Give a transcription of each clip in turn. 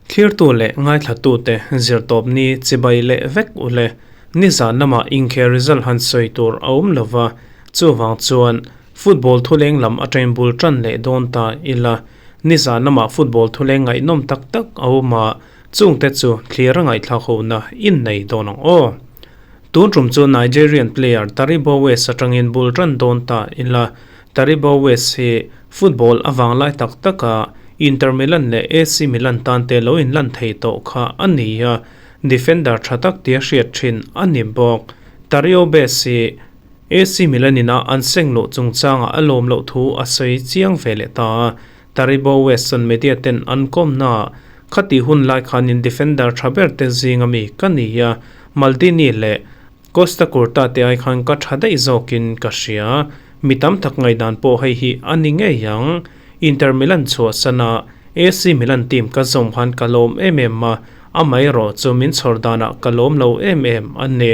Thlirtu leh ngaithlatute zirtawpni chibai leh vek ule nizan lamah inkhel result han sawi tur a awm lova, chuvang chuan football thuleng lam atangin bul tan leh dawn ta ila. Nizan lamah football thuleng ngaihnawm tak tak a awm a, chungte chu thlir a ngaihthlak hona innei dawn ang aw. Tun tum chu Nigerian player Taribo West atangin bul tan dawn ta ila, Taribo West hi football avang lai tak taka Inter Milan leh AC Milan tan te lo inlan thei tawh kha a ni a, defender tha tak tia hriat thin a ni bawk. Tario West hi AC Milan ina an seng luh chungchangah a lawm loh thu a sawi chiang ve leh ta a, Taribo West chuan media ten an kawmna ah khati hun lai khanin defender tha ber te zing ami ka ni a, Maldini leh Costacurta te ai khan ka tha daih zawkin ka hria. Mi tam tak ngaihdan pawh hei hi a ni ngei ang. Inter Milan chhuahsan a AC Milan team ka zawm khan ka lawm em em a, amaherawh chu min chhawr danah ka lawm lo em em a ni.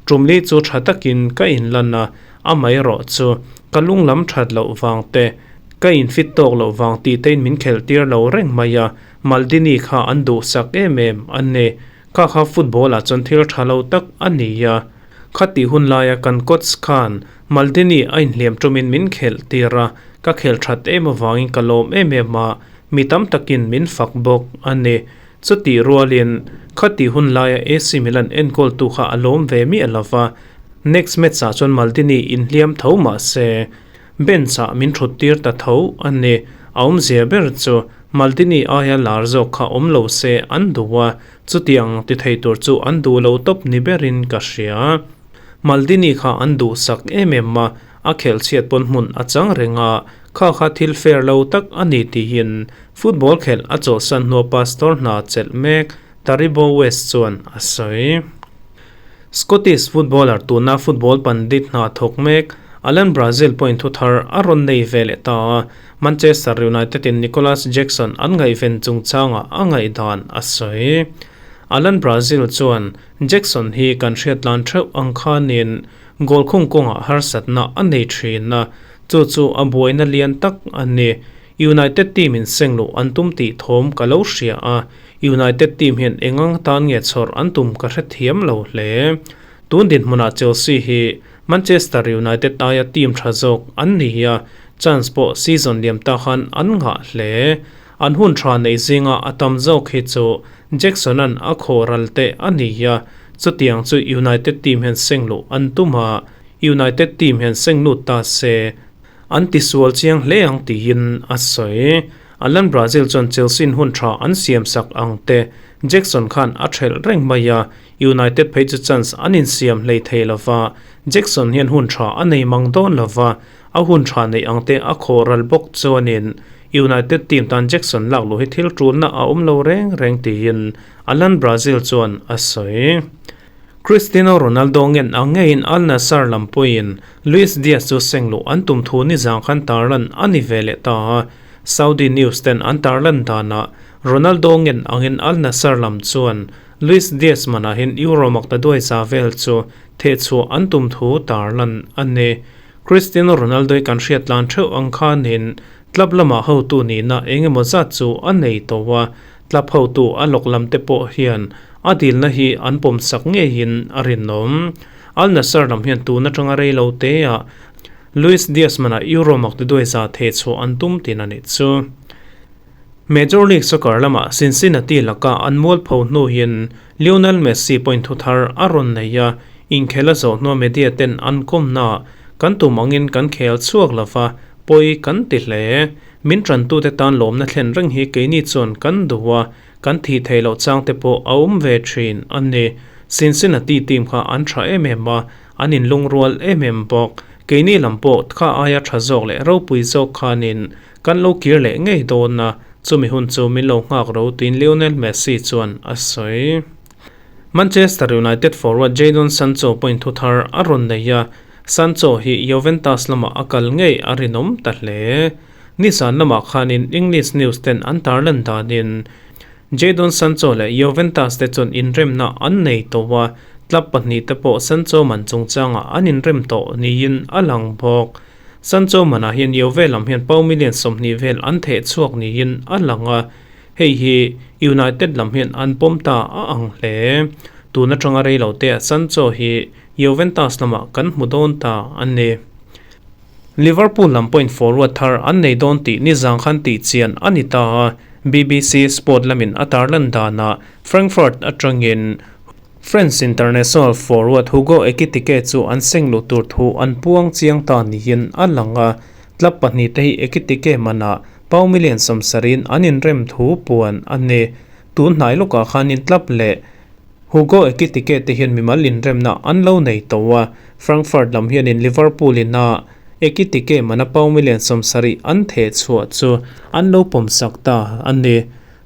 Tumli chu tha takin ka inlan a, amaherawh chu ka lunglam that loh vang te, Ka infit tawk loh vang tih tein min khelh tir lo reng mai a, Maldini kha an duhsak em em a ni. Kha kha football ah chuan thil tha lo tak a ni a. Khatih hun laia kan coach khan Maldini a inhliam tumin min khelh tir a, ka khelh that em avangin ka lawm em em a, mi tam takin min fak bawk a ni. Chutih rualin khatih hun laia AC Milan enkawltu kha a lawm ve miah lova, next match ah chuan Maldini inhliam tho mah se, Bench ah min thut tir ta tho a ni. A awmzia ber chu Maldini aia lar zawk kha awm lo se an duh a, chutiang ti thei tur chu an duh lo tawp ni berin ka hria. Maldini kha an duhsak em em a, a khelh chhiat pawn hmun a chang reng a, kha kha thil fair lo tak a ni tihin football khelh a chawlhsan hnua pastor hna chelh mek Taribo West chuan a sawi. Scottish footballer tuna football pandit hna thawk mek Alan Brazil pawhin thu thar a rawn nei ve leh ta a, Manchester United in Nicolas Jackson an ngaihven chungchangah a ngaihdan a sawi. Alan Brazil chuan Jackson hi kan hriatlan theuh ang khanin goal khung kawngah harsatna a nei thin a, chu chu a buaina lian tak a ni. United team in seng luh an tum tih thawm ka lo hria a, United team hian engang tan nge chhawr an tum ka hrethiam lo hle. Tun dinhmunah Chelsea hi Manchester United aia team tha zawk an ni a, chance pawh season liam ta khan an ngah hle. An hun tha neih zinga a tam zawk hi chu Jackson-a'n a khaw ral teh a ni a, chutiang chu United team hian seng luh an tum a, United team hian seng lut ta se an tisual chiang hle ang tiin a sawi. Alan Brazil chuan Chelsea-in hun tha an siam sak ang te Jackson khan a thelh reng mai a, United phei chu chance an insiam hlei thei lo va, Jackson hian hun tha a nei mang dawn lo va, a hun tha neih ang te a khawh ral bawk chuanin United team tan Jackson lak luh hi thil tulna a awm lo reng reng tiin Alan Brazil chuan a sawi. Cristiano Ronaldo ngen ang ngeiin Al Nassr lam pawhin Luis Diaz chu seng luh an tum thu nizang khan tarlan a ni ve leh ta a, Saudi news ten an tarlan danah Ronaldo ngen angin Al Nassr lam chuan Luis Diaz manah hian Euro makta duai za vel chu thehchhuah an tum thu tarlan a ni. Cristiano Ronaldo hi kan hriat tlan theuh ang khanin club lamah hotu nihna eng emaw zat chu a nei tawh a, club hotu a lawk lam te pawh hian a dilna hi an pawmsak ngeiin a rinawm. Al Nassr lam hian tun atanga rei lo teah Luis Diaz manah Euro makta duai za thehchhuah an tum tin a nih chu. Major League Soccer lamah Cincinnati laka an mualpho hnuin Lionel Messi pawhin thu thar a rawn nei a, inkhel a zawh hnua media ten an kawmnaah kan tum angin kan khel chhuak lova, pawi kan ti hle. Min tantute tan lawmna thlen reng hi keini chuan kan duh a, kan thih theih loh chang te pawh a awm ve thin a ni. Cincinnati team kha an tha em em a, an inlungrual em em bawk. Keini lam pawh kha aia tha zawk leh ropui zawk khanin Kan lo kir leh ngei dawn a, chumi hun chu min lo nghak ro tiin Lionel Messi chuan a sawi. Manchester United forward Jadon Sancho pawhin thu thar a rawn nei a, Sancho hi Juventus lamah a kal ngei a rinawm ta hle. Nizan lamah khanin English news ten an tarlan danin Jadon Sancho leh Juventus te chuan inremna an nei tawh a, club pahnihte pawh Sancho man chungchangah an inrem tawh niin a lang bawk. Sancho manah hian Juve lam hian pound million 20 vel an theh chhuak niin a lang a, hei hi United lam hian an pawm ta a ang hle. Tun atanga rei lo teah Sancho hi Juventus lamah kan hmu dawn ta a ni. Liverpool lam pawhin forward thar an nei dawn tih nizang khan tih chian a ni ta a, BBC Sport lamin a tarlan danah Frankfurt atangin French international forward Hugo Ekitike chu an seng luh tur thu an puang chiang ta niin a lang a, club pahnihte hi Ekitike manah pound million 70 in an inrem thu puan a ni. Tun hnai lawkah khanin club leh Hugo Ekitike te hian mimal inremna an lo nei tawh a, Frankfurt lam hianin Liverpool ina Ekitike mana pound million 70 an theh chhuah chu an lo pawmsak ta a ni.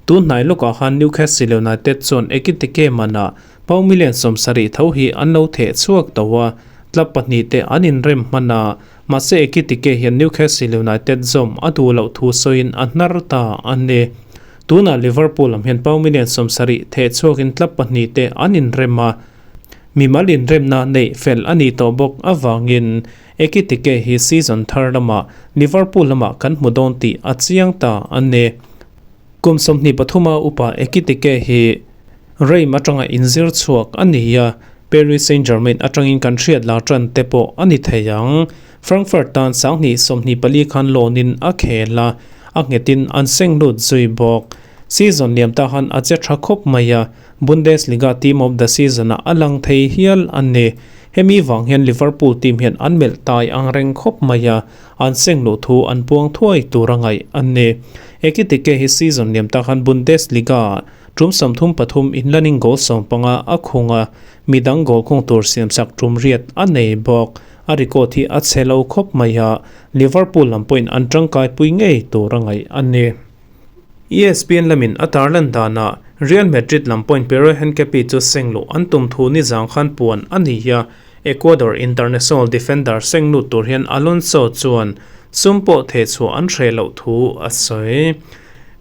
Tun hnai lawkah khan Newcastle United chuan Ekitike mana pound million 70 tho hi an lo theh chhuak tawh a, club pahnihte an inrem hman a, mahse Ekitike hian Newcastle United zawm a duh loh thu sawiin a hnar ta a ni. Tunah Liverpool lam hian pound million 70 theh chhuakin club pahnihte an inrem a, mimal inremna neih fel a ni tawh bawk avangin Ekitike hi season thar lamah Liverpool lamah kan hmu dawn tih a chiang ta a ni. Kum 23 a upa Ekitike hi Reims atanga inzir chhuak a ni a, Paris Saint-Germain atangin kan hriat lar tan te pawh a ni thei ang. Frankfurt tan 2024 khan loan in a khel a, a nghetin an seng lut zui bawk. Season liam ta han a che tha khawp mai a, Bundesliga Team of the Season ah a lang thei hial a ni. Hemi vang hian Liverpool team hian an melh tai ang reng khawp mai a, an seng luh thu an puang thuai tur a ngaih a ni. Ekitike hi season liam ta khan Bundesliga ah tum 33 inlanin goal 15 a khung a, midang goal khung tur siamsak tum riat a nei bawk. A record hi a chhe lo khawp mai a, Liverpool lam pawhin an tangkai pui ngei tur a ngaih a ni. ESPN lamin a tarlan danah Real Madrid lam pawhin Piero Hincapié chu seng luh an tum thu nizang khan puan a ni a, Ecuador international defender seng lut tur hian Alonso chuan sum pawh theh chhuah an hreh loh thu a sawi.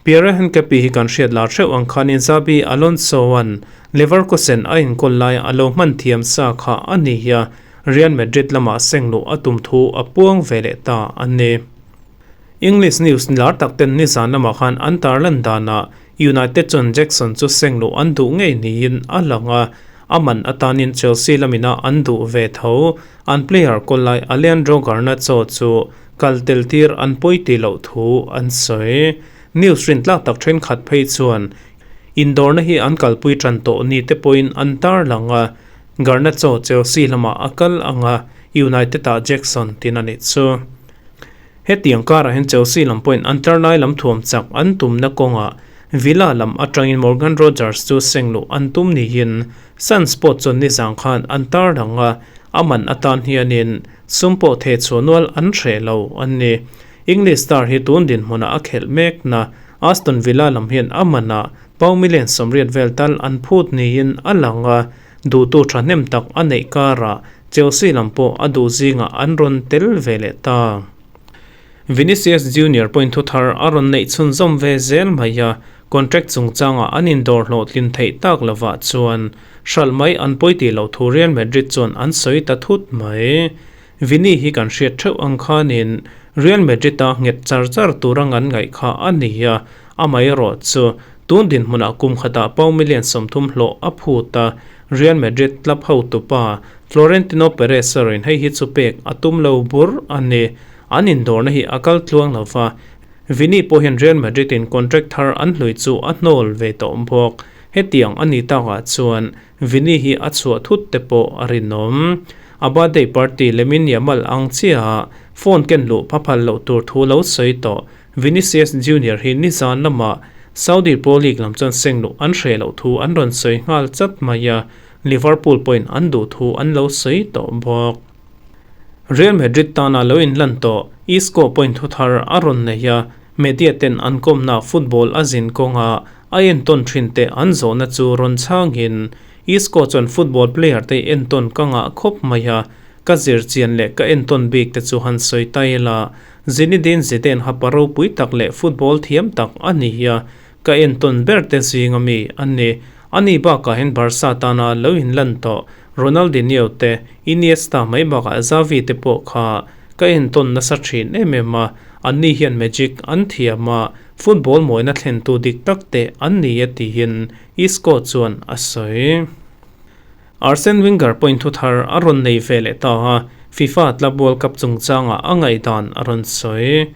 Piero Hincapié hi kan hriat lar hreuh ang khanin Xabi Alonso-a'n Leverkusen a inkawl lai a lo hman thiam sa kha a ni a, Real Madrid lamah seng luh a tum thu a puang ve leh ta a ni. English news lar tak ten nizan lamah khan an tarlan danah United chuan Jackson chu seng luh an duh ngei niin a lang a, a man atanin Chelsea lamina an duh ve tho. An player kawl lai Alejandro Garnacho chu kal tel tir an pawi ti loh thu an sawi. News rintlak tak thenkhat phei chuan indawrna hi an kalpui tan tawh ni te pawhin an tarlang a, Garnacho Chelsea lamah a kal ang a, United-ah Jackson tin a nih chu. Hetiang karah hian Chelsea lam pawhin an tlarlai lam thuam chak an tumna kawngah Villa lam atangin Morgan Rogers chu seng luh an tum niin Sun Sport chuan nizang khan an tarlang a, a man atan hianin sum pawh theh chhuah nual an hreh lo a ni. English star hi tun dinhmunah a khelh mekna Aston Villa lam hian a manah pound million 80 vel tal an phut niin a lang a, duhtu thahnem tak a neih karah Chelsea lam pawh a duh zingah an rawn tel ve leh ta. Vinicius Junior pawhin thu thar a rawn neih chhunzawm ve zel mai a, contract chungchangah an indawr hlawhtlin theih tak lovah chuan hralh mai an pawi tih loh thu Real Madrid chuan an sawi ta thut mai. Vini hi kan hriat theuh ang khanin Real Madrid-a nghet char char tura ngan ngaih kha a ni a, amaherawh chu tun dinhmunah kum khatah pound million 30 hlawh a phut a, Real Madrid club hotupa Florentino Perez a rawn hei hi chu pek a tum lo bur a ni. An indawrna hi a kal tluang lo va, Vini pawh hian Real Madrid in contract thar an hlui chu a hnawl ve tawh bawk. Hetiang a ni takah chuan Vini hi a chhuah thut te pawh a rinawm. A birthday party lemin Yamal ang chiaha phone ken luh phaphal loh tur thu lo sawi tawh Vinicius Junior hi nizan lamah Saudi Pro League lam chuan seng luh an hreh loh thu an rawn sawi nghal chat mai a, Liverpool pawhin an duh thu an lo sawi tawh bawk. Real Madrid tana lo inlan tawh Isco pawhin thu thar a rawn nei a, media ten an kawmna football a zin kawnga a entawn thin te an zawhna chu rawn chhangin Isco chuan football player te entawn ka ngah khawp mai a, ka zir chian leh ka entawn bik te chu han sawi ta ila, Zinedine Zidane hapa ropui tak leh football thiam tak a ni a, ka entawn ber te zinga mi a ni. Ani bakah hian Barca tana lo inlan tawh Ronaldinho te, Iniesta mai bakah Xavi te pawh kha Ka entawn nasa thin em em a, anni hian magic an thiam a, football mawina thlentu dik tak te an ni e tiin Isco chuan a sawi. Arsene Wenger pawhin thu thar a rawn nei ve leh ta a, FIFA Club World Cup chungchangah a ngaihdan a rawn sawi.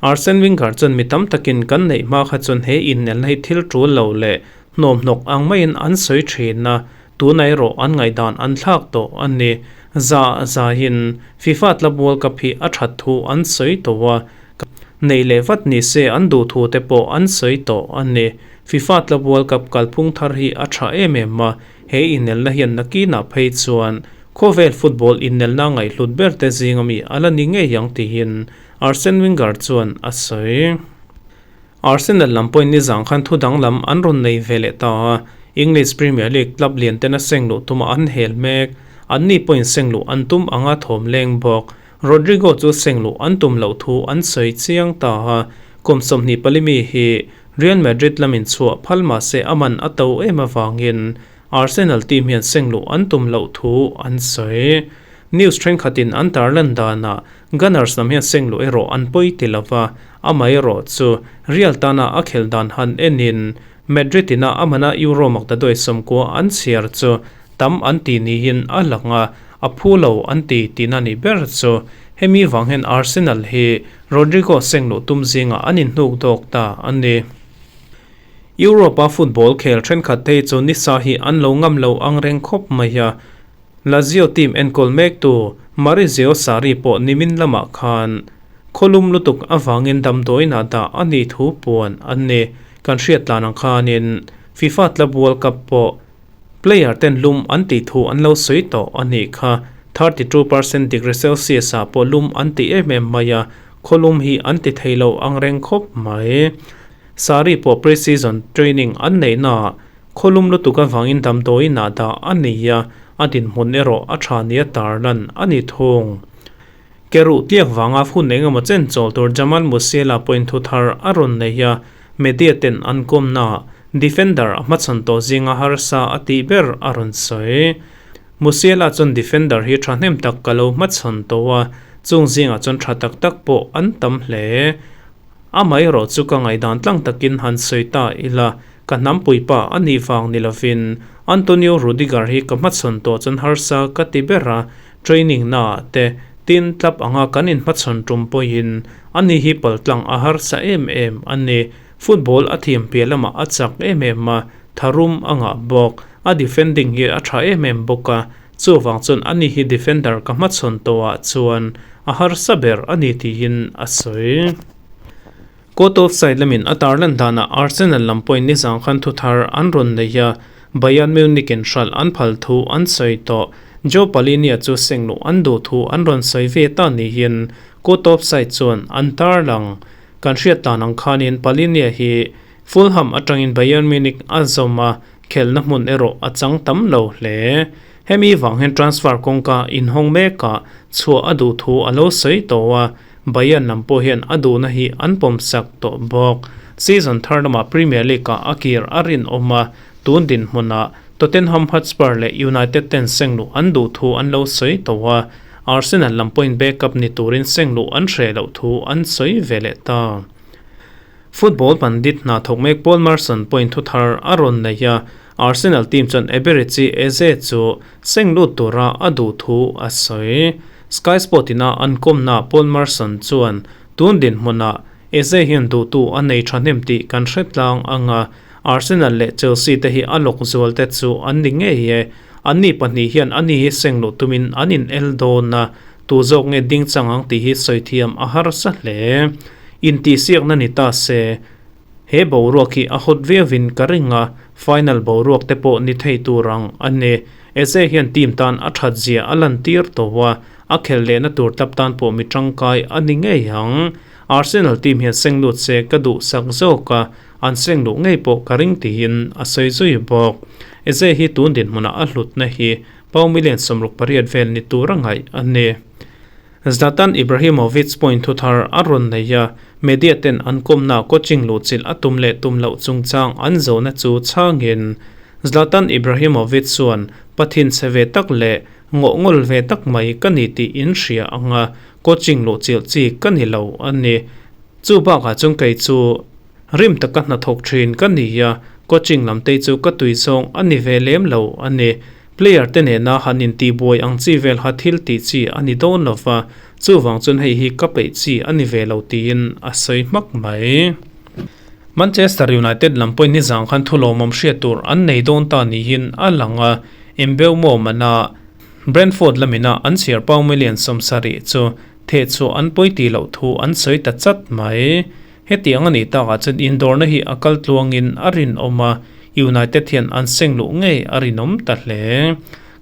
Arsene Wenger chuan mi tam takin kan neih hma kha chuan he inelna hi thil tul lo leh hnawmhnawk ang maiin an sawi thin a, Tuna erawh an ngaihdan an thlak tawh a ni. Za zaiin FIFA Club World Cup hi a that thu an sawi tawh a, neih leh vat ni se an duh thu te pawh an sawi tawh a ni. FIFA Club World Cup kalphung thar hi a tha em em a, he inelna hian nakinah phei chuan khawvel football inelna ngaihhlut ber te zinga mi a la ni ngei ang tiin Arsene Wenger chuan a sawi. Arsenal lam pawhin nizang khan thu danglam an rawn nei ve leh ta a, English Premier League club lian tena seng luh tuma an hel mek. Anni pawhin seng luh an tum anga thawm leng bawk. Rodrigo chu seng luh an tum loh thu an sawi chiang ta a, kum 24 mi hi Real Madrid lamin chhuah phal mah se a man a to em avangin Arsenal team hian seng luh an tum loh thu an sawi. News thenkhatin an tarlan danah Gunners lam hian seng luh erawh an pawi ti lo va, amaherawh chu Real tana a khelh dan han enin Madrid ina a mana Euro maktaduai 90 an chhiar chu tam an ti niin a lang a, a phu lo an ti tihna ni ber chu. Hemi vang hian Arsenal hi Rodrigo seng luh tum zingah an inhnuk dawk ta a ni. Europe-a football khel thenkhat te hi chu nisa hi an lo ngam lo ang reng khawp mai a. Lazio team enkawl mektu Maurizio Sarri pawh nimin lamah khan khawlum lutuk avangin damdawiinah dah a nih thu puan an ni. Kan hriat tlan ang khanin FIFA Club World Cup pawh player ten lum an tih thu an lo sawi tawh a nih kha. 32% degree Celsius ah pawh lum an ti em em mai a, khawlum hi an ti thei lo ang reng khawp mai. Sarri pawh pre-season training an neihnaah Khawlum lutuk avangin damdawiin ah dah a nei a, a dinhmun erawh a tha nia tarlan a ni thung. Ke ruh tliak vanga hun engemaw chen chawl tur Jamal Musiala pawhin thu thar a rawn nei a, media ten an kawmnaah defender a hmachhawn tawh zinga harsa a tih ber a rawn sawi. Musiala chuan defender hi thahnem tak ka lo hmachhawn tawh a, chung zingah chuan tha tak tak pawh an tam hle. Amaherawh chu ka ngaihdan tlang takin han sawi ta ila, Ka hnampuipa a nih vang ni lovin Antonio Rudiger hi ka hmachhawn tawh chuan harsa ka ti ber a, training naah te tin tlap anga kan inhmachhawn tum pawhin ani hi paltlang a harsa em em a ni. Football a thiam piah lamah a chak em em a, tharum a ngah bawk. A defending hi a tha em em bawk a, chuvang chuan ani hi defender ka hmachhawn tawhah chuan a harsa ber a ni tiin a sawi. Court of side lamin a tarlan danah Arsenal lam pawhin nizang khan thu thar an rawn nei a, Bayern Munich in hralh an phal thu an sawi tawh. Joe Palhinha chu seng luh an duh thu an rawn sawi ve ta niin Court of side chuan an tarlang. Kan hriat dan ang khanin Palhinha hi Fulham atangin Bayern Munich a zawm a, khelhna hmun erawh a chang tam lo hle. Hemi vang hian transfer kawngka inhawng mekah chhuah a duh thu a lo sawi tawh a, Bayern lam pawh hian a duhna hi an pawmsak tawh bawk. Season thar lamah Premier League-ah a kir a rinawm a, tun dinhmunah Tottenham Hotspur leh United ten seng luh an duh thu an lo sawi tawh a, Arsenal lam pawhin backup ni turin seng luh an hreh loh thu an sawi ve leh ta. Football pandit hna thawk mek Paul Merson pawhin thu thar a rawn nei a, Arsenal team chuan Eberechi Eze chu seng lut tura a duh thu a sawi. Sky Sport ina an kawmnaah Paul Merson chuan tun dinhmunah Eze hian duhtu a nei thahnem tih kan hre tlang ang a, Arsenal leh Chelsea te hi a lawk zual te chu an ni ngei e. Anni pahnih hian ani hi seng luh tumin an in el dawn a, tu zawk nge ding chang ang tih hi sawi thiam a harsa hle. Intihsiakna ni ta se, he boruak hi a hawt viauin ka ring a, final boruak te pawh ni thei tur ang a ni. Eze hian team tan a that zia a lantir tawh a, a khelh lehna tur tlap tan pawh mi tangkai a ni ngei ang. Arsenal team hian seng lut se ka duhsak zawk a, an seng luh ngei pawh ka ring tiin a sawi zui bawk. Eze hi tun dinhmunah a hlutna hi pau million 68 vel ni tur a ngaih a ni. Zlatan Ibrahimovic pawhin thu thar a rawn nei a, media ten an kawmna coaching luhchilh a tum leh tum loh chungchang an zawhna chu chhangin Zlatan Ibrahimovic chuan pathin chhe ve tak leh Ngawh ngawl ve tak mai ka ni tih in hria ang a, coaching luh chilh chi ka ni lo a ni. Chu bakah chuan kei chu rim taka hnathawk thin ka ni a, coaching lam te chu ka tui zawng a ni ve lem lo a ni. Player te nena han intihbuai ang chi vel kha thil tih chi a ni dawn lo va, chuvang chuan hei hi ka peih chi a ni ve lo tiin a sawi hmak mai. Manchester United lam pawhin nizang khan thulawmawm hriat tur an nei dawn ta niin a lang a, Mbeumo mana Brentford lamina an chhiar pau million 70 chu thehchhuah an pawi tih loh thu an sawi ta chat mai. Hetiang a nih takah chuan indawrna hi a kal tluangin a rinawm a, United hian an seng luh ngei a rinawm ta hle.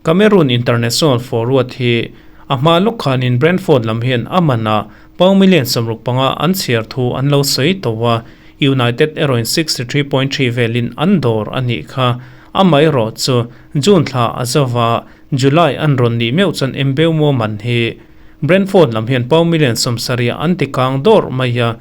Cameroon international forward hi a hma lawk khanin Brentford lam hian a man a, pau million 65 an chhiar thu an lo sawi tawh a, United erawhin 63.3 velin an dawr a nih kha. Amaherawh chu June thla a zova July an rawn nih meuh chuan Mbeumo man hi Brentford lam hian pau million 70 an ti kang dawrh mai a,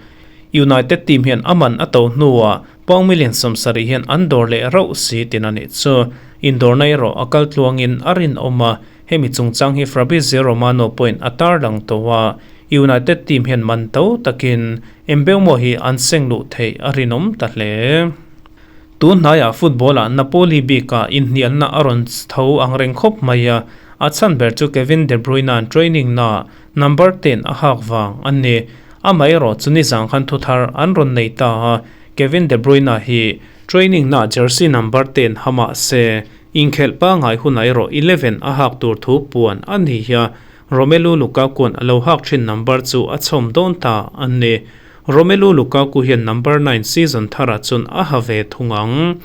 United team hian a man a to hnuah pau million 70 hian an dawr leh rauh si tin a nih chu. Indawrna erawh a kal tluangin a rinawm a, hemi chungchang hi Fabrizio Romano pawhin a tarlang tawh a, United team hian man to takin Mbeumo hi an seng luh theih a rinawm ta hle. Tun hnaiah football-ah Napoli bikah inhnialna a rawn tho ang reng khawp mai a, a chhan ber chu Kevin De Bruyne-a'n training-na number 10 a hak vang a ni. Amaherawh chu nizang khan thuthar an rawn nei ta a, Kevin De Bruyne hi training-na jersey number 10 ha mah se, inkhelh pangngai hunah erawh 11 a hak tur thu puan a ni a, Romelu Lukaku-a'n a lo hak thin number chu a chhawm dawn ta a ni. Romelu Lukaku hian number 9 season tharah chuan a ha ve thung ang.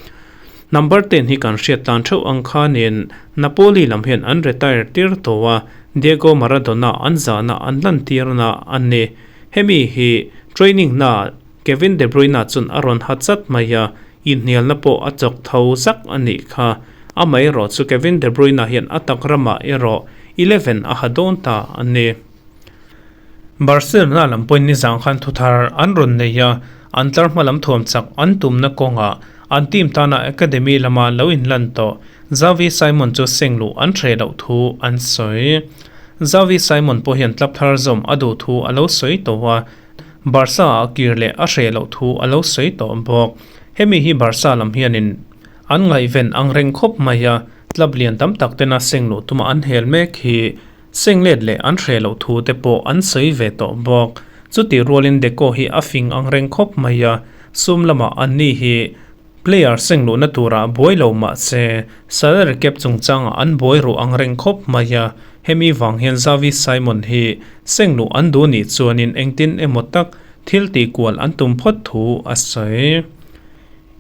Number 10 hi kan hriat tlan theuh ang khanin Napoli lam hian an retire tir tawh a, Diego Maradona an zahna an lantirna a ni. Hemi hi training na Kevin De Bruyne chuan a rawn ha chat mai a, inhnialna pawh a chawk tho zak a nih kha. Amaherawh chu Kevin De Bruyne hian a tak ramah erawh 11 a ha dawn ta a ni. Barcelona lam pawhin nizang khan thuthar an rawn nei a, an tlar hma lam thuam chak an tumna kawngah an team tana academy lama lo inlan tawh Xavi Simon chu seng luh an hreh loh thu an sawi. Xavi Simon pawh hian club thar zawm a duh thu a lo sawi tawh a, Barca ah kir leh a hreh loh thu a lo sawi tawh bawk. Hemi hi Barca lam hianin an ngaihven ang reng khawp mai a, club lian tam tak tena seng luh tuma an hel mek hi Senglet leh an hreh loh thu te pawh an sawi ve tawh bawk. Chutih rualin Deco hi a fing ang reng khawp mai a, sum lamah anni hi player seng luhna turah buai lo mah se, salary cap chungchangah an buai ruh ang reng khawp mai a, hemi vang hian Xavi Simon hi seng luh an duh nih chuanin engtin emaw tak thil tihkual an tum phawt thu a sawi.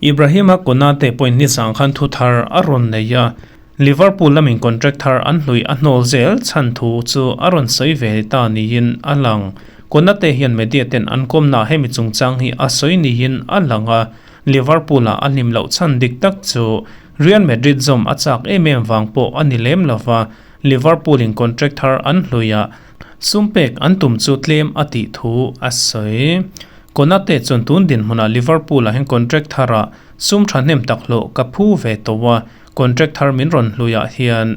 Ibrahima Konate pawhin nizang khan thu thar a rawn nei a, Liverpool lamin contract thar an hlui a hnawl zel chhan thu chu a rawn sawi ve ta niin a lang. Konate hian media ten an kawmnaah hemi chungchang hi a sawi niin a lang a, Liverpool-ah a hlim loh chhan dik tak chu Real Madrid zawm a chak em em vang pawh a ni lem lo va, Liverpool-in contract thar an hlui a, sum pek an tum chu tlem a tih thu a sawi. Konate chuan tun dinhmunah Liverpool-ah hian contract tharah sum thahnem tak hlawh ka phu ve tawh a, Contract thar min rawn hluiah hian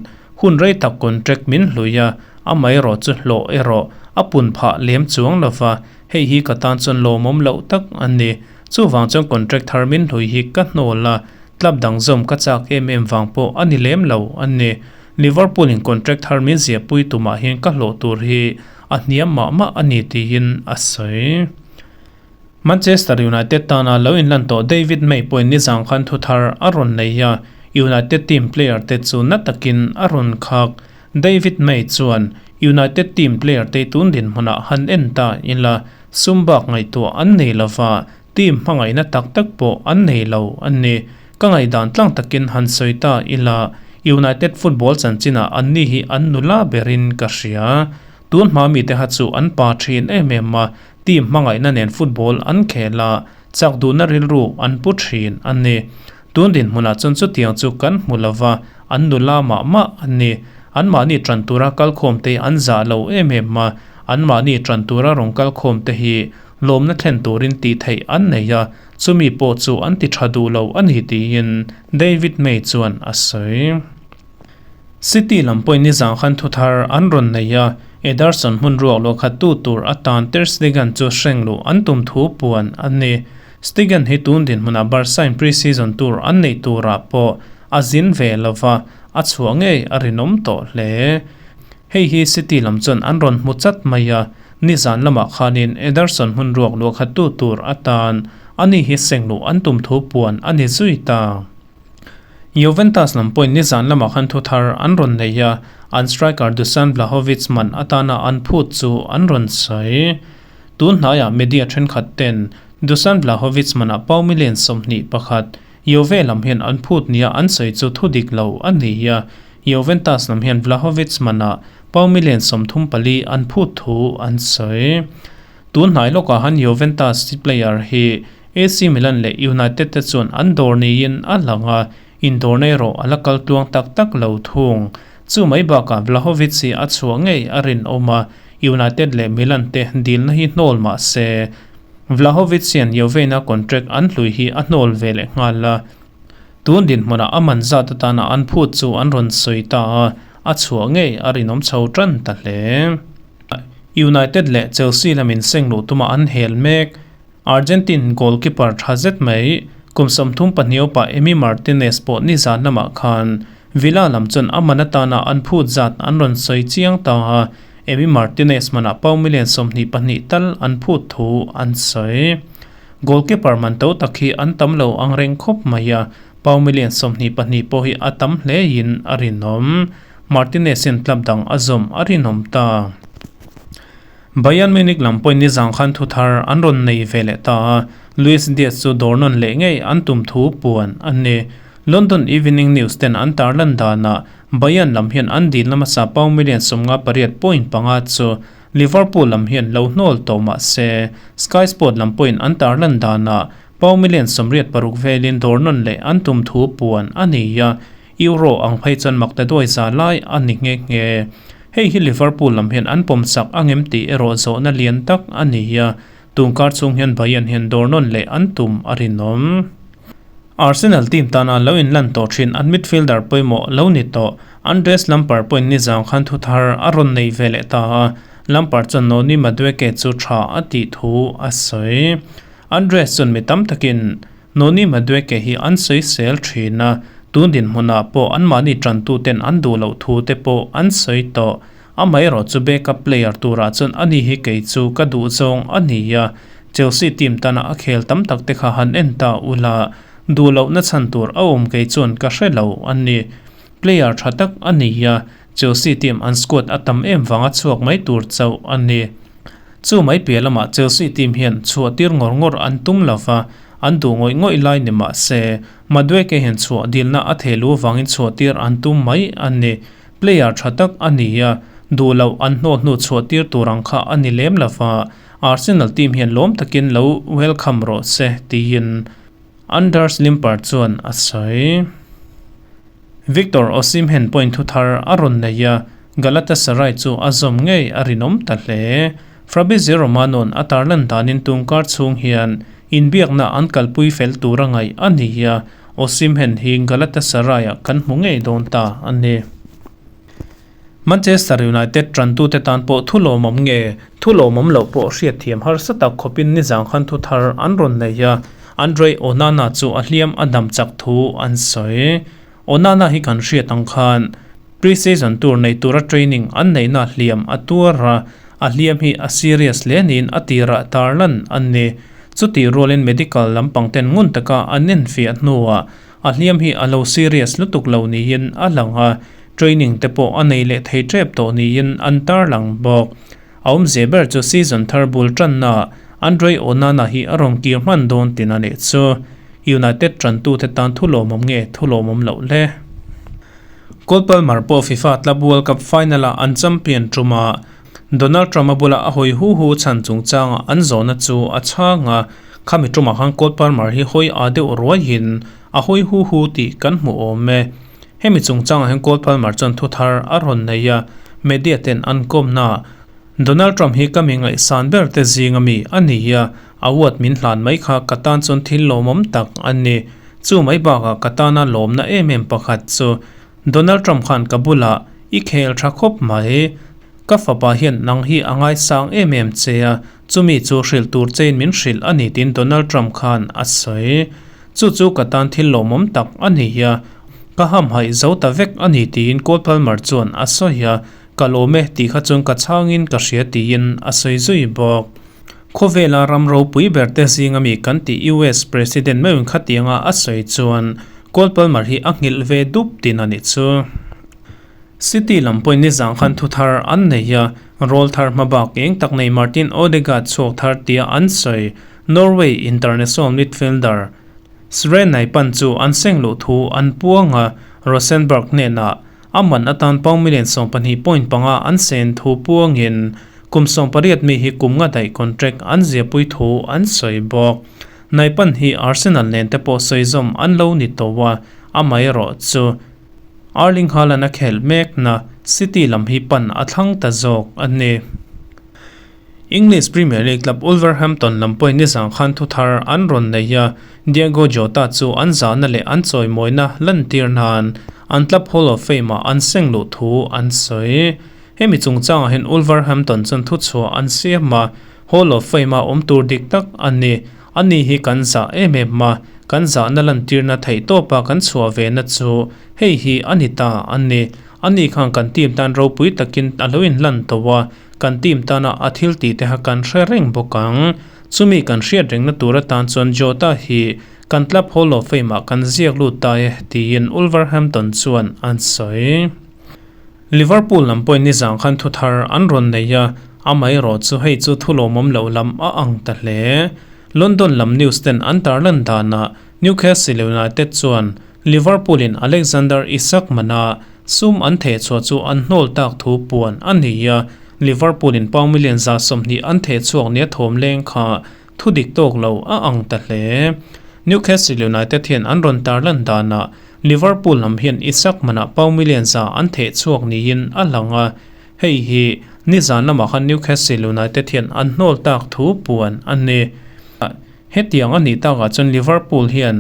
hun rei tak contract min hlui a, amaherawh chu hlawh erawh a pun phah lem chuang lo va, hei hi ka tan chuan lawmawm loh tak a ni. Chuvang chuan contract thar min hlui hi ka hnawl a, club dang zawm ka chak em em vang pawh a ni lem lo a ni. Liverpool in contract thar min ziahpui tumah hian ka hlawh tur hi a hniam mah mah a ni tiin a sawi. Manchester United tana lo inlan tawh David May pawhin nizang khan thuthar a rawn nei a, United team player te chu na takin a rawn khak. David May chuan, United team player te tun dinhmunah han en ta ila, sum bak ngaihtuah an nei lova, team hmangaihna tak tak pawh an nei lo a ni. Ka ngaihdan tlang takin han sawi ta ila, United football chanchinah anni hi an nula berin ka hria. Tun hma mite kha chu an pa thin em em a, Team hmangaihna nen football an khel a, chak duhna rilru an pu thin a ni. Tun dinhmunah chuan chutiang chu kan hmu lova, an nula mah mah a ni. Anmahni tan tura kalkhawmte an zah lo em em a, anmahni tan tura rawn kalkhawmte hi lawmna thlen turin tih theih an nei a, chumi pawh chu an ti tha duh lo a ni tiin David May chuan a sawi. City lam pawhin nizan khan thuthar an rawn nei a, Ederson hmun ruak luah khat tu tur atan Ter Stegen chu hreng luh an tum thu puan a ni. Stegen hi tun dinhmunah Barca in pre-season tur an neih turah pawh a zin ve lova, a chhuah ngei a rinawm tawh hle. Hei hi City lam chuan an rawn hmu chat mai a, nizan lamah khanin Ederson hmun ruak luah khat tu tur atan ani hi seng luh an tum thu puan a ni zui ta. Juventus lam pawhin nizan lamah khan thu thar an rawn nei a, an striker Dusan Vlahovic man atana an phut chu an rawn sawi. Tun hnaiah media thenkhat ten Dusan Vlahovic manah pau million 21 Juve lam hian an phut nia an sawi chu thu dik lo a ni a, Juventus lam hian Vlahovic manah pau million 34 an phut thu an sawi. Tun hnai lawkah han Juventus player hi AC Milan leh United te chuan an dawr niin a lang a, indawrna erawh a la kal tluang tak tak lo thung. Chu mai bakah Vlahovic hi a chhuah ngei a rinawm a, United leh Milan te dilna hi hnawl mah se, Vlahovic hian Juve-na contract an hlui hi a hnawl ve leh nghal a. Tun dinhmunah a man zat atana an phut chu an rawn sawi ta a, a chhuah ngei a rinawm chho tan ta hle. United leh Chelsea lamin seng luh tuma an hel mek. Argentine goalkeeper tha zet mai, kum 32 upa Emi Martinez pawh nizan lamah khan Villa lam chuan a man atana an phut zat an rawn sawi chiang ta a, Emi Martinez manah pau million 22 tal an phut thu an sawi. Goalkeeper man to tak hi an tam lo ang reng khawp mai a, pau million 22 pawh hi a tam hlein a rinawm. Martinez hian club dang a zawm a rinawm ta. Bayern Munich lam pawhin nizan khan thu thar an rawn nei ve leh ta a, Luis Diaz chu dawr nawn leh ngei an tum thu puan a ni. London Evening News ten an tarlan danah Bayern lam hian an dil hmasa pau million 58.5 chu Liverpool lam hian lo hnawl tawh mah se, Sky Sport lam pawhin an tarlan danah pau million 86 velin dawr nawn leh an tum thu puan a ni a, Euro ang phei chuan mak ta duai za lai a ni nghe nghe. Hei hi Liverpool lam hian an pawm chak angem tih erawh zawhna lian tak a ni a, tun kar chhung hian Bayern hian dawr nawn leh an tum a rinawm. Arsenal team tana lo inlan tawh thin an midfielder pawimawh lo ni tawh Andres Lampard pawhin nizang khan thu thar a rawn nei ve leh ta a, Lampard chuan Noni Madueke chu tha a tih thu a sawi. Andres chuan mi tam takin Noni Madueke hi an sawi sel thin a, tun dinhmunah pawh anmahni tantuten an duh loh thu te pawh an sawi tawh. Amaherawh chu backup player turah chuan ani hi kei chu ka duh zawng a ni a, Chelsea team tana a khel tam tak te kha han en ta ula, duh lohna chhan tur a awm kei chuan ka hre lo a ni. Player tha tak a ni a, Chelsea team an squad a tam em vanga chhuak mai tur chauh a ni. Chu mai piah lamah Chelsea team hian chhuah tir ngawr ngawr an tum lova, an duh ngawih ngawih lai ni mah se, Madueke hian chhuah dilna a theh lu vangin chhuah tir an tum mai a ni. Player tha tak a ni a, duh loh an hnawh hnu chhuah tir tur ang kha a ni lem lova, Arsenal team hian lawm takin lo welcome rawh se tiin Anders Limpar chuan a sawi. Victor Osimhen point thu thar a rawn nei a, Galatasaray chu a zawm ngei a rinawm ta hle. Fabrizio Romano-a'n a tarlan danin tungkar chhung hian inbiakna an kalpui fel tur a ngaih a ni a, Osimhen hi Galatasaray-ah kan hmu ngei dawn ta a ni. Manchester United tantute tan pawh thu lawmawm nge thu lawmawm loh pawh hriatthiam harsa tak khawpin nizan khan thu thar an rawn nei a, Andre Onana chu a hliam a dam chak thu an sawi. Onana hi kan hriat ang khan pre-season tur nei tura training an neihna hliam a tuar a, a hliam hi a serious hle niin a tirah tarlan a ni. Chutih rualin medical lampang ten ngun taka an enfiah hnuah A hliam hi a lo serious lutuk lo niin a lang a, training te pawh a nei leh thei tep tawh niin an tarlang bawk. A awmze ber chu season thar bul tanna Andre Onana hi a rawn kir hman dawn tin a nih chu. United tantute tan thu lawmawm nge thu lawmawm loh le? Cole Palmer pawh FIFA Club World Cup final-ah an champion ṭuma Donald Trump-a bula a hawi hu hu chhan chungchanga an zawhna chu a chhang a, khami ṭumah khan Cole Palmer hi hawi a deuh ruaiin a hawi hu hu tih kan hmu awm e. Hemi chungchangah hian Cole Palmer chuan thu thar a rawn nei a, media ten an kawmna Donald Trump hi ka mi ngaihsan ber te zinga mi a ni a, award min hlan mai kha ka tan chuan thil lawmawm tak a ni. Chu mai bakah ka tana lawmna em em pakhat chu. Donald Trump khan ka bulah i khel tha khawp mai. Ka fapa hian nang hi a ngaisang em em che a, chumi chu hrilh tur chein min hrilh a ni tiin Donald Trump khan a sawi. Chu chu ka tan thil lawmawm tak a ni a, ka hamhaih zo ta vek a ni tiin Cole Palmer chuan a sawi a, ka lawm e tih kha chuan ka chhangin ka hria tiin a sawi zui bawk. Khawvela ram ropui ber te zinga mi kan tih US President meuhin khatianga a sawi chuan Cole Palmer hi a nghilh ve dup tin a nih chu. City lam pawhin nizang khan thu thar an nei a, rawl thar hma bak eng tak nei Martin Odegaard chhuak thar tia an sawi. Norway international midfielder Sre Naipan chu an seng luh thu an puang a, Rosenborg hnenah a man atan pound million 12.5 an sen thu puangin kum 18 mi hi kum nga daih contract an ziahpui thu an sawi bawk. Naipan hi Arsenal nen te pawh sawizawm an lo ni tawh a, amaherawh chu Erling Haaland a khelh mekna City lam hi pan a thlang ta zawk a ni. English Premier League club Wolverhampton lam pawhin nizan khan thu thar an rawn nei a, Diogo Jota chu an zahna leh an chawimawina lantir nan an club Hall of Fame-ah an seng luh thu an sawi. Hemi chungchangah hian Wolverhampton chuan thuchhuah an siam a, Hall of Fame-a awm tur dik tak a ni. Ani hi kan zah em em a, kan zahna lantirna theihtawpa kan chhuah vena chu hei hi a ni ta a ni. Ani khan kan team tan ropui takin a lo inhlan tawh a, Kan team tana a thil tih te kha kan hre reng bawk ang. Chumi kan hriat rengna tur atan chuan Jota hi kan club Hall of Fame ah kan ziak lut ta e, tiin Wolverhampton chuan an sawi. Liverpool lam pawhin nizan khan thu thar an rawn nei a, amaherawh chu hei chu thu lawmawm loh lam a ang ta hle. London lam news ten an tarlan danah Newcastle United chuan Liverpool in Alexander Isak mana sum an thehchhuah chu an hnawl tak thu puan a ni a, Liverpool in pound million 20 an thehchhuak nia thawm leng kha thu dik tawk lo a ang ta hle. Newcastle United hian an rawn tarlan danah Liverpool lam hian Isak mana pound million 100 an thehchhuak niin a lang a, hei hi nizan lamah khan Newcastle United hian an hnawl tak thu puan a ni. Hetiang a nih takah chuan Liverpool hian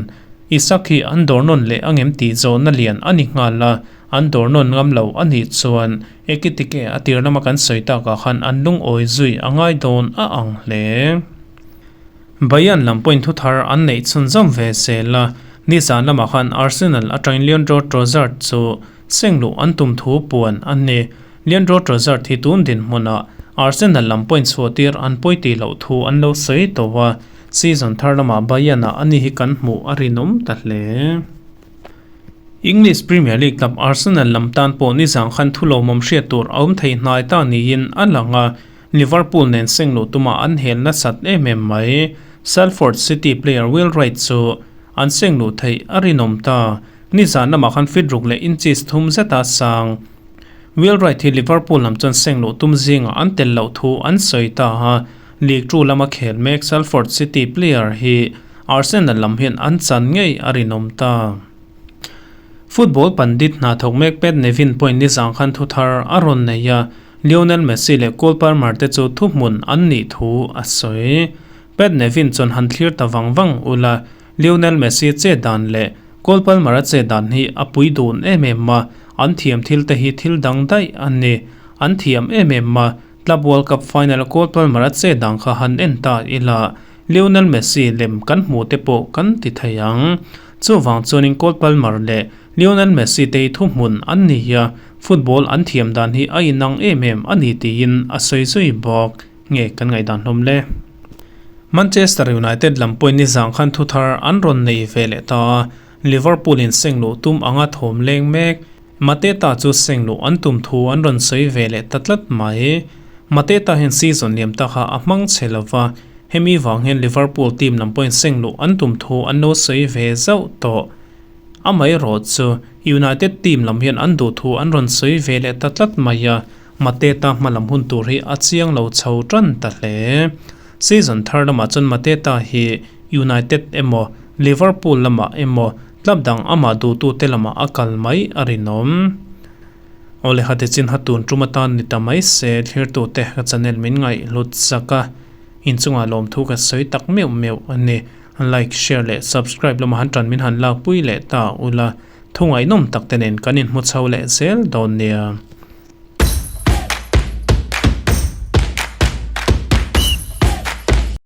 Isak hi an dawr nawn leh angem tih zawhna lian a ni nghal a, an dawr nawn ngam lo a nih chuan Ekitike a tir lama kan sawi takah khan an lungawi zui a ngai dawn a ang hle. Bayern lam pawhin thu thar an neih chhunzawm ve zel a, nizan lamah khan Arsenal atangin Leandro Trossard chu seng luh an tum thu puan a ni. Leandro Trossard hi tun dinhmunah Arsenal lam point chhuahtir an pawi tih loh thu an lo sawi tawh a, season thar lamah Bayern-ah ani hi kan hmuh a rinawm ta hle. English Premier League club Arsenal lam tan pawh nizang khan thu lawmawm hriat tur a awm thei hnai ta niin a lang a, Liverpool nen seng luh tuma an hel nasat em em mai. Salford City player Will Wright chu an seng luh theih a rinawm ta. Nizan lamah khan feet ruk leh inches thum zeta sang. Will Wright hi Liverpool lam chuan seng luh tum zingah an tel loh thu an sawi ta a, League Two lama khel mek Salford City player hi Arsenal lam hian an chan ngei a rinawm ta. Football pandit hna thawk mek Pat Nevin pawhin nizang khan thu thar a rawn nei a, Lionel Messi leh Cole Palmer te chu thuhmun an nih thu a sawi. Pat Nevin chuan han thlir ta vang vang ula, Lionel Messi che dan leh Cole Palmer-a che dan hi a pui dun em em a, an thiam thil te hi thil dang daih a ni. An thiam em em a, Club World Cup final-a Cole Palmer-a che dan kha han en ta ila, Lionel Messi lem kan hmuh te pawh kan ti thei ang. Chuvang chuanin Cole Palmer leh Lionel Messi te hi thuhmun an ni a, football an thiam dan hi a inang em em a ni tiin a sawi zui bawk. Nge kan ngaihdan hlawm le? Manchester United lam pawhin nizang khan thu thar an rawn nei ve leh ta a, Liverpool in seng luh tum anga thawm leng mek. Mateta chu seng luh an tum thu an rawn sawi ve leh ta tlat mai. Mateta hian season liam ta kha a hmang chhe lo va, hemi vang hian Liverpool team lam pawhin seng luh an tum thu an lo sawi ve zauh tawh. Amaherawh chu United team lam hian an duh thu an rawn sawi ve leh ta tlat mai a, Mateta hmalam hun tur hi a chiang lo chho tan ta hle. Season thar lamah chuan Mateta hi United emaw Liverpool lamah emaw club dang amah duhtute lamah a kal mai a rinawm. Awle hate chin ha tun tum atan ni ta mai se thlirtute ka channel min ngaih hlut chak a, inchungah lawmthu ka sawi tak meuh meuh a ni. Like, share leh subscribe lamah han tan min han lakpui leh ta ula. Thu ngaihnawm tak te nen kan inhmu chho leh zel dawn nia.